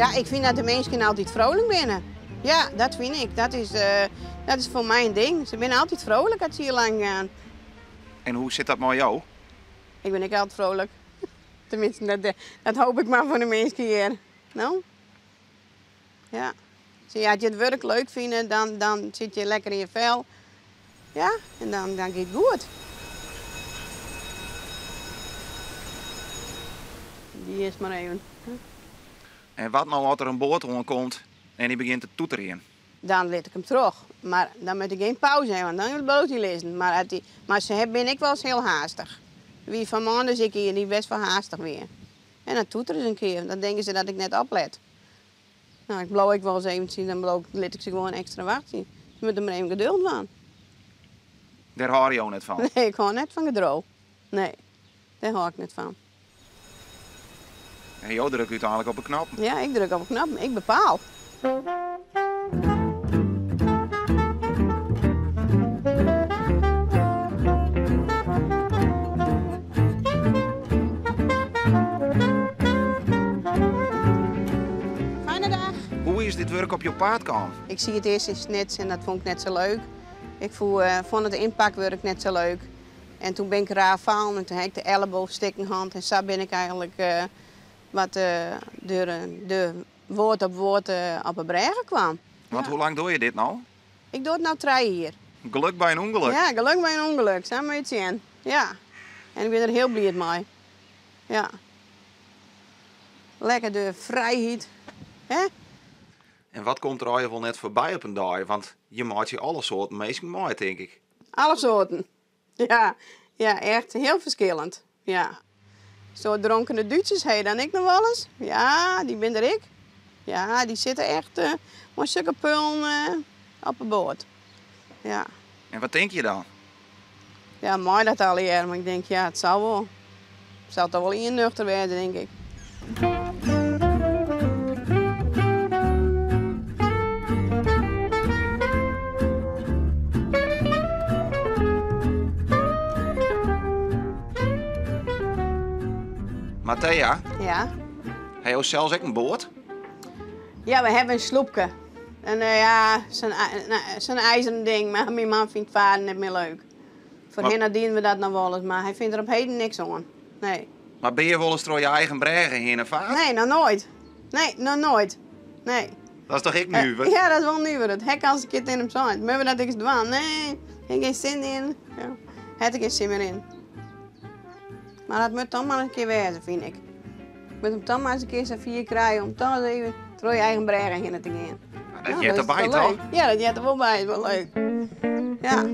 Ja, ik fyn dat de minsken altyd frolik binne. Ja, dat fyn ik. Dat is, dat is foar my in ding. Se binne altyd frolik as se hjir lang gean. En hoe sit dat mei jo? Ik bin ek altyd frolik. Tenminsten, dat, dat hoop ik mar foar de minsken hjir. No? Ja. Zie, as je it wurk leuk fine, dan, dan sit je lekker yn je fel. Ja, en dan, dan giet it goed. Dy is mar even. En wat no as der in boat oankomt en dy begjint te toeterjen? Dan lit ik him troch. Mar dan moat ik gjin pauze hawwe, want dan bliuwt hy lizzen. Mar, as dy, mar se binne ek wolris hiel haastich. Wie fan moandei ek ien dy't best wol haastich wie. En dan toetere se in kear, dan tinke se dat ik net oplet. No, ik bliuw ek wolris eventsjes, dan bliuw ik, lit ik se gewoan ekstra wachtsjen. Se moatte mar even geduld dwaan. Dêr hâlde jo net fan? Nee, ik hâld net fan gedro. Nee, dêr hâld ik net fan. En jo drukke úteinlik op 'e knoppen? Ja, ik druk op 'e knoppen. Ik bepaal. Fijne dag. Hoe is dit wurk op jo paad kaam? Ik siet it earst yn Snits en dat fûn ik net sa leuk. Ik fûn, eh, fûn it ynpakwurk net sa leuk. En toen bin ik raar fallen en toen ha ik de elleboog stikken hân. En sa bin ik eigenlik eh, wat eh, deur, de woord op woord op 'e brêge kwam. Want hoe lang doe je dit no? Ik doe it no 3 jier. Geluk by in ûngelok. Ja, geluk by in ûngelok. Sa moat je it sjen. Ja. En ik bin der hiel bliid mei. Ja. Lekker de frijheid. Hè? En wat komt der allegear wol net foarby op in dei? Want je meitsje alle soarten minsken mei, tink ik. Alle soarten. Ja, ja, echt hiel ferskillend. Ja. Soad dronkene Dútsers ha je dan ek noch wolris. Ja, dy binne der ek. Ja, dy sitte echt uh, mei sukke pullen uh, op 'e boat. Ja. En wat tinke je dan? Ja, mei dat allegear, mar ik tink, ja, it sil wol. It sil toch wol ien nuchter wêze, tink ik. Matthea? Ja? Ha jo sels ek in boat? Ja, we hawwe in sloepke. En uh, ja, sa'n ijzeren ding, mar myn man fynt faren net mear leuk. Foarhinne dienen we dat noch wolris, mar hy fynt der op heden niks oan. Nee. Mar binne je wolris troch je eigen brêge hinne fard? Nee, noch noait. Nee, noch noait. Nee. Dat is toch ek nuver? Ja, dat is wol nuver. Dat ha ik alris in kear tsjin him sein. Moatte we dat ek ris dwaan? Nee, ha ik gjin sin yn. Ja, hat er gjin sin mear yn. Mar dat moat dan mar in kear wêze, fyn ik. Moat him dan mar ris in kear safier krije om toch ris even troch je eigen brêge hinne te gean. Dat heart derby, toch? Ja, dat heart der wol by. Is wol leuk. Ja.